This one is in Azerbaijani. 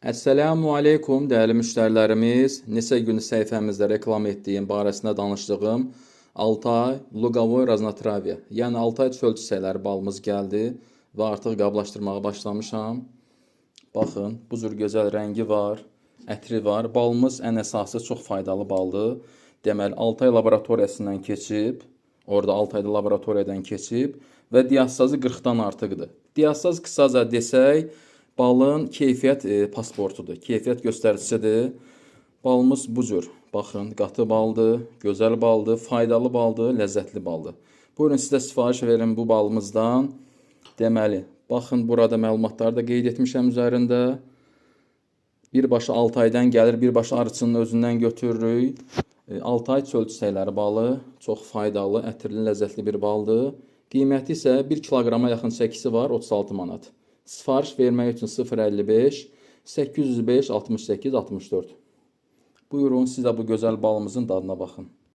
Əssalamu aleykum dəyərli müştərilərimiz. Neçə gün səhifəmizdə reklam etdiyim, barəsində danışdığım Altay Luqavoy Raznotravya, yəni Altay çöl çiçəkləri balımız gəldi və artıq qablaşdırmağa başlamışam. Baxın, bu cür gözəl rəngi var, ətri var. Balımız ən əsası çox faydalı baldır. Deməli, Altay laboratoriyasından keçib, orada Altayda laboratoriyadan keçib və diastazı 40-dan artıqdır. Diastaz qısaca desək, balın keyfiyyət pasportudur, keyfiyyət göstəricisidir. Balımız bu cür. Baxın, qatı baldır, gözəl baldır, faydalı baldır, ləzzətli baldır. Buyurun, siz də sifariş verin bu balımızdan. Deməli, baxın, burada məlumatları da qeyd etmişəm üzərində. Birbaşa Altaydan gəlir, birbaşa arıçının özündən götürürük. Altay çöl çiçəkləri balı çox faydalı, ətirli, ləzzətli bir baldır. Qiyməti isə 1 kiloqrama yaxın çəkisi var, 36 manat. Sifariş vermək üçün 055 805 68 64. Buyurun, siz də bu gözəl balımızın dadına baxın.